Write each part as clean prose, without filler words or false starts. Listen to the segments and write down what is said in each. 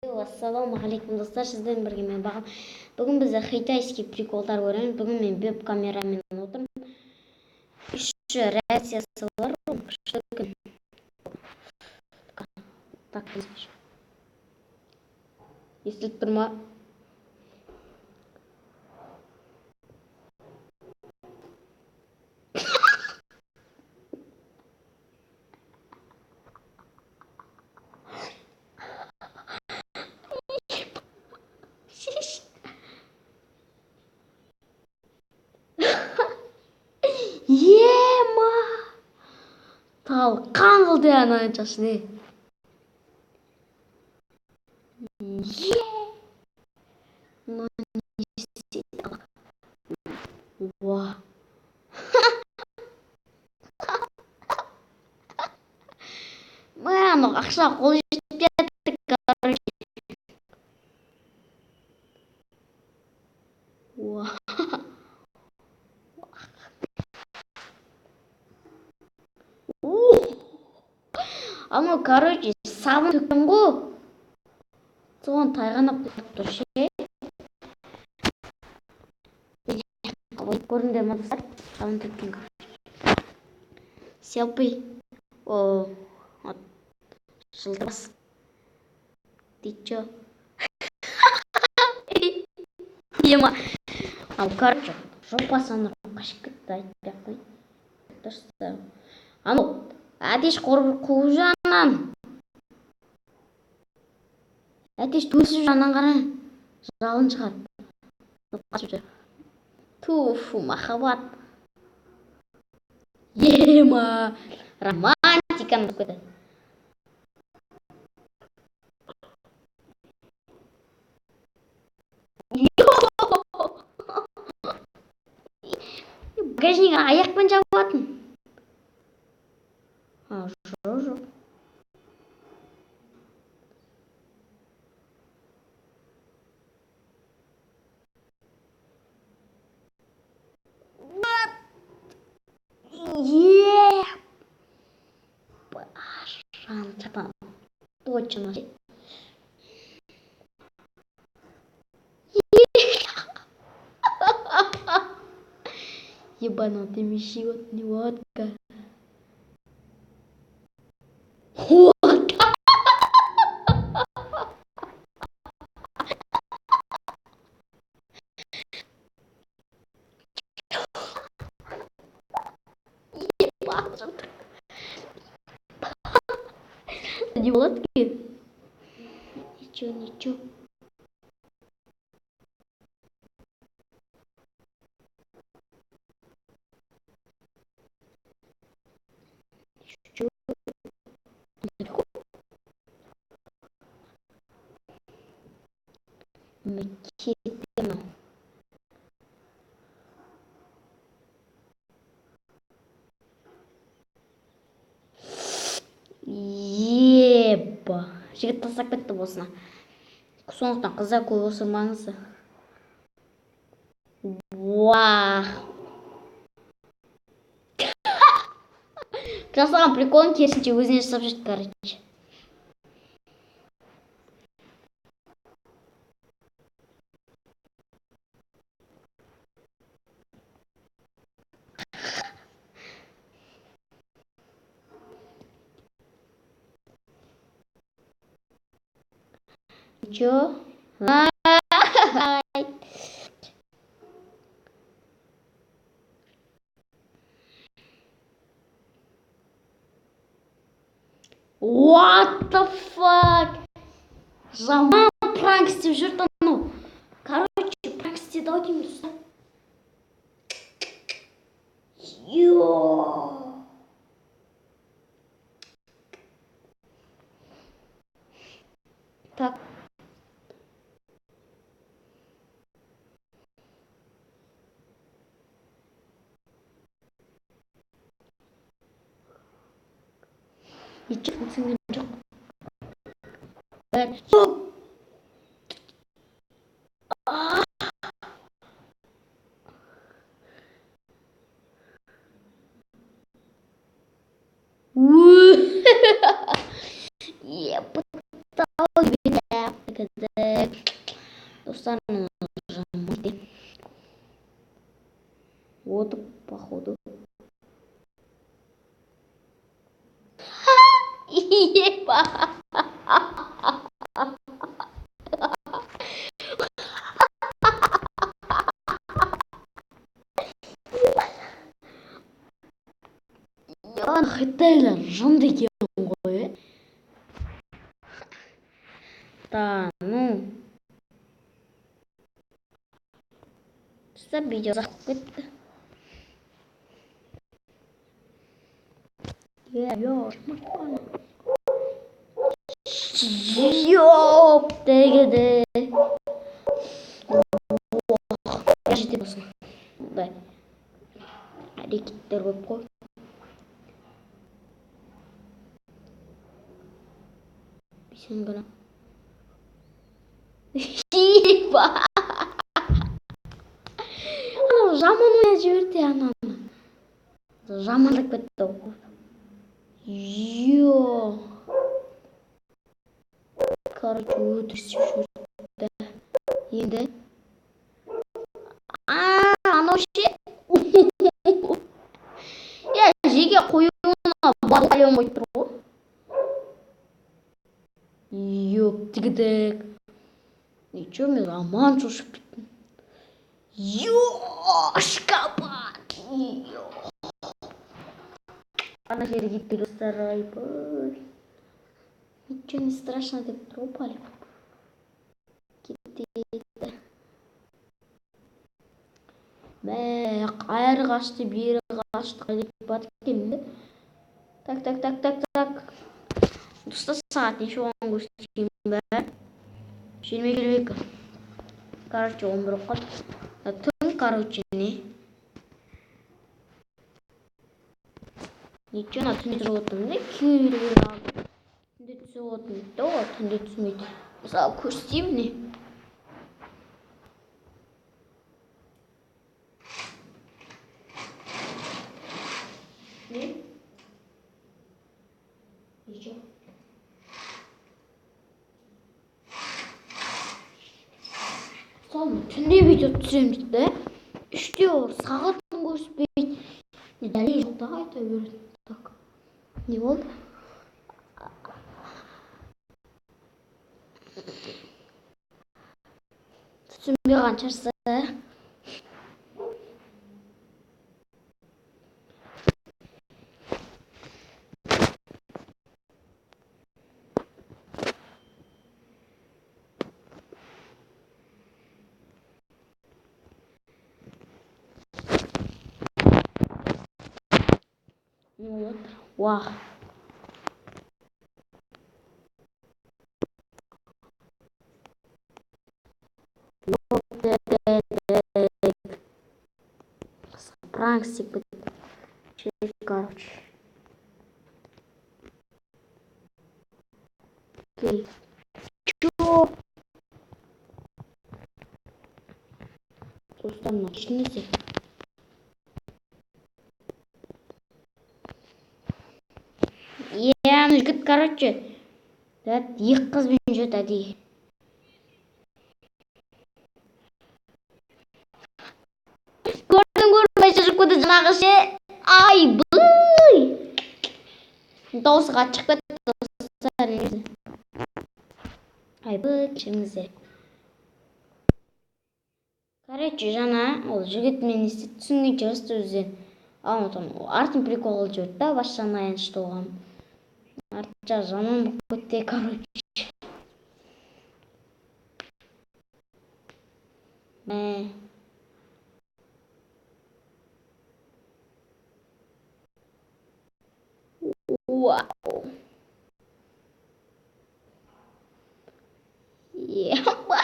Ассалаумағалейкум, достар! Сіздермен бірге мен, Бағым. Бүгін біз хитайский приколдар көреміз. Бүгін мен веб камерамен отырмын. Еще рациясы бар, күшті екен. Так, естіліп тұр ма? Ема, талқан қылды ана шашын. Е, мынау не істейді? Уа, мә, анау ақша қол жетпей жатыр, короче. Уа, анау, короче, сабын төккен ғой, соған тайғанап кетіп тұр ше. Көрдіңдер ма, достар? Сабын төккен, короче. Селфи. О, вот жылтырас. Ты чё? Ема, ал, короче, жопасы анау қашып кетті, айтпай ақ қояйын. Дұрыс, анау әтеш қуып жүр анан, әтеш төсіп жүр анан. Қара, жалын шығарып қашып жүр. Туфу, махаббат. Ема, романтиканы бұзып кетті. Багажник аяқпен жабылатын. А, жоқ, жоқ. Е, жан, точно. Ебанутый мешиот, не водка. Вот. Ебать. Не водки? Ничего, ничего. Чё? Кетті мынау. Еба, жігіт тастап кетті осыны. Сондықтан, қыздар, көп осырмаңыз. Уах, жасаған приколын керісінше өзіне жасап жүрді, короче. Чё? Ай. What the fuck? Жаман пранк істеп жүрді анау. Короче, пранк істеді ау деймін, достар. Йо. Так. Ничего түсінген жоқ. Бәрі. А! Ебать. Қытайлар жынды екен ғой, е. Да, ну. Достар, видео ұзақ болып кетті. Е, Ёп, дегеді. Жете болсын. Мындай әрекеттер көп қой. Бисен гана. Еба. Анау жаман ойнап жіберді ананы. Жамандап кетті ғой. Йо. Короче, өтірік жіберді. Енді. А, анау ше. Я жеке қоюына батальон қойып тұр ғой. Ёп, тігідік. Ничего, мен жаман шошып кеттім. Ёшкабат. Ана жерге кетті, достар, айбай. Ничего не страшно деп тұр ғой, палеп. Кетеді. Мә, әрі қашты, бері қашты, қайда кетіп барды екен енді? Так, так, так, так, так. Достар, сағат неше болғанын көрсетейін бе? 20:52. Короче, 11 болып қалды. Түн, короче, не? Ничего, ана түнде тұрып отырмын да, кейбіреулер түнде түсіп отырмын дейді да, олар түнде түсмейді. Мысалы, көрсетейін не? Не? Ничего. Мысалы, түнде видео түсіремін дейді да. 3-те олар сағатын көрсетпейді. Не дәлел жоқ та айта береді. Так. Не болды? Түсінбей қалған шығарсыз. Не болады? Уах. Пранк істеп кетті. Короче. Окей. Чё? Достар, мына кішкене. Иә, ана жігіт, короче, екі қызбен жүреді әдейі. Көрдің, көрмей шашып кетті жаңағы ше. Айбай! Дауысы қатты шығып кетті, достар, негізі. Айбай, кешіріңіздер. Короче, жаңа ол жігіт мен не істеді, түсінген шығарсыз өзден. А потом артын прикол қылып жіберді да, бас жағын аянышты болған. Арт жағы жаман болып кетті, короче. Мә. Вау. Еба.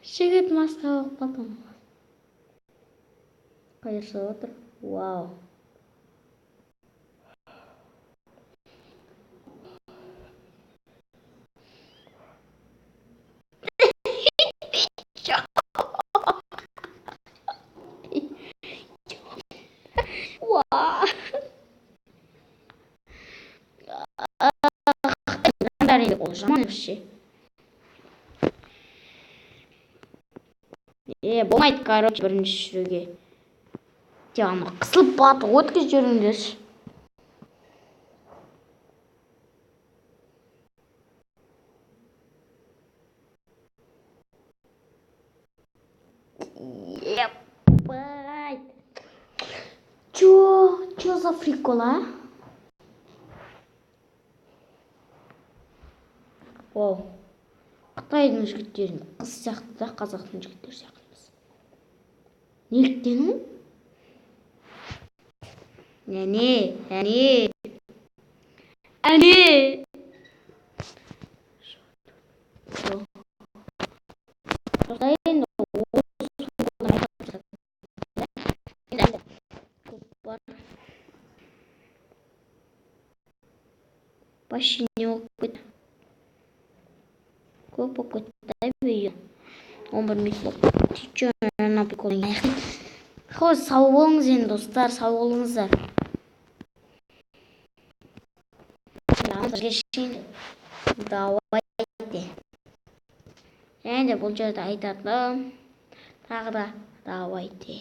Жігіт масқара болып қалды. Қайыр шығып отыр. Вау. Уа. Бәрі ол жаман вообще. Е, болмайды, короче, бірінші жүруге. Тек ана қысылып батып өткізіп жіберіңдерші. Ебать. Чё? Чё за прикол, а? Вау, қытайдың жігіттері қыз сияқты да, қазақтың жігіттері сияқты емес. Неліктен ол? Әне, әне, әне! Достар, енді осы енді көп бар. Вообще не болып кетті? Көп болып кетті да видео. 11 минут болып кетті. Ана прикол. Хош, сау болыңыз енді, достар, сау болыңыздар. Давайте. Және де бұл жерде айтатыным тағы да давайте.